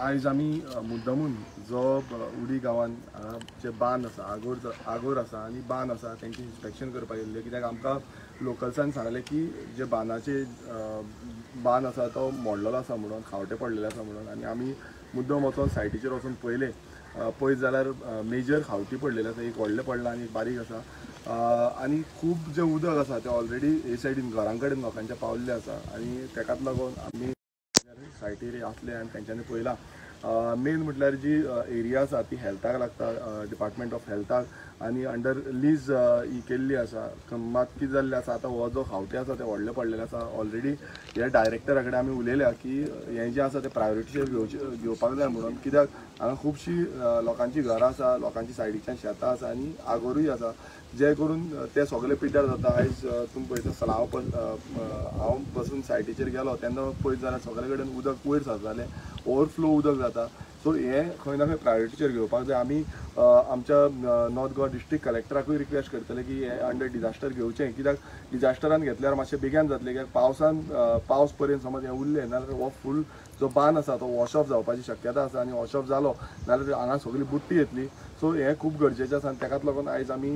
आयज आमी मुद्दमून जो उडी गांवान जे बांद आसा, आगोर आसा आनी बांद आसा तेंचे इन्स्पेक्शन करपाक येयल्ले, कित्याक आमकां लोकल्सान सांगलें की जे बांदाचे बांद आसा तो मोडलेलो आसा म्हणून, खावटे पडलेले आसा म्हणून. आनी आमी मुद्दम वचोन सायटीचेर वचोन पळयलें, पळयत जाल्यार मेजर खावटी पडलेले आसा, एक व्हडलें पडलां आनी एक बारीक आसा. आनी खूब जें उदक आसा तें ऑलरेडी हे सायडीन घरां कडेन लोकांच्या पावल्लें आसा आनी तेकाच लागून आमी सायटीर आसले आनी तेंच्यांनी पळयलां. मेन म्हटल्यार जी एरिया आसा ती हेल्थाक लागता, डिपार्टमेंट ऑफ हेल्थाक, आनी अंडर लीज ही केल्ली आसा. मात कितें जाल्लें आसा, आतां हो जो खावटे आसा ते व्हडले पडलेले आसा. ऑलरेडी ह्या डायरेक्टरा कडेन आमी उलयल्या की हें जें आसा तें प्रायोरिटीचेर घेवपाक जाय म्हणून, कित्याक हांगा खुबशीं लोकांची घरां आसा, लोकांची सायडीच्यान शेतां आसा आनी आगोरूय आसा, जे करून ते सगळे पिड्ड्यार जाता. आयज तुमी पळयता आसतना हांव बसून सायटीचेर गेलो तेन्ना पळयत जाल्यार सगळे कडेन उदक वयर सरतालें, ओवरफ्लो उदक जाता. सो हें खंय ना खंय प्रायोरिटीचेर घेवपाक जाय. आमी आमच्या नॉर्थ गोवा डिस्ट्रिक्ट कलेक्टराकूय रिक्वेस्ट करतले की हें अंडर डिजास्टर घेवचें, कित्याक डिजास्टरान घेतल्यार मातशें बेगीन जातलें, कित्याक पावसान पावस पर्यंत समज हें उरलें नाजाल्यार हो फूल जो बांद आसा तो वॉश ऑफ जावपाची शक्यता आसा आनी वॉश ऑफ जालो नाजाल्यार हांगा सगळी बुट्टी येतली. सो हें खूब गरजेचें आसा आनी तेकाच लागून आयज आमी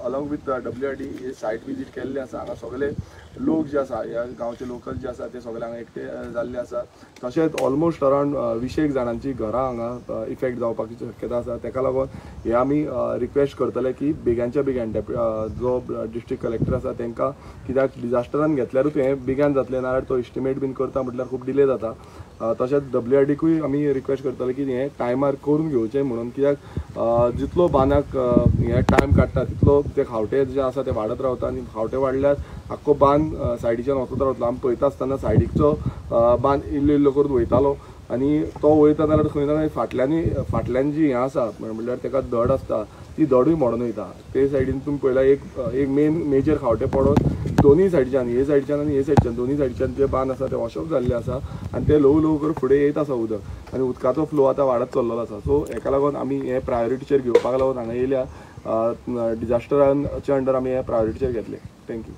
अलॉंग विथ WRD हे सायट विजीट केल्ले आसा. हांगा सगळे लोक जे आसा, ह्या गांवचे लोकल जे आसा ते सगळे हांगा एकटे जाल्ले आसा. तशेंच ऑलमोस्ट अरावंड 20 जाणांची घरां हांगा इफेक्ट जावपाची शक्यता आसा. तेका लागून हे आमी रिक्वेस्ट करतले की बेग्यांच्या बेग्यान जो डिस्ट्रिक्ट कलेक्टर आसा तेंकां, कित्याक डिजास्टरान घेतल्यारूच हें बेग्यान जातलें, नाजाल्यार तो एस्टिमेट बीन करता म्हटल्यार खूब डिले जाता. तशेंच WRDकूय आमी रिक्वेस्ट करतले की हें टायमार करून घेवचें म्हणून, कित्याक जितलो बांदाक हें टायम काडटा तितलो ते खावटे जे आसा ते वाडत रावता आनी खावटे वाडल्यार आख्खो बांद सायडीच्यान वचत रावतलो. आमी पळयता आसतना सायडीकचो बांद इल्लो इल्लो करून वयतालो आनी तो वयता जाल्यार खंय ना खंय फाटल्यान जी हें आसा म्हणल्यार तेका धड आसता ती धडूय मोडून वयता. ते सायडीन तुमी पळयला एक मेन मेजर खावटे पडोन दोनूय सायडीच्यान, हे सायडीच्यान आनी हे सायडीच्यान, दोनूय सायडीच्यान जे बांद आसा ते वॉश ऑफ जाल्ले आसा आनी ते ल्हवू ल्हवू करून फुडें येत आसा उदक आनी उदकाचो फ्लो आतां वाडत चल्लेलो आसा. सो हेका लागून आमी हे प्रायोरिटीचेर घेवपाक लागून हांगा येयल्या. डिजास्टराच्या अंडर आमी हे प्रायोरिटीचेर घेतले. Thank you.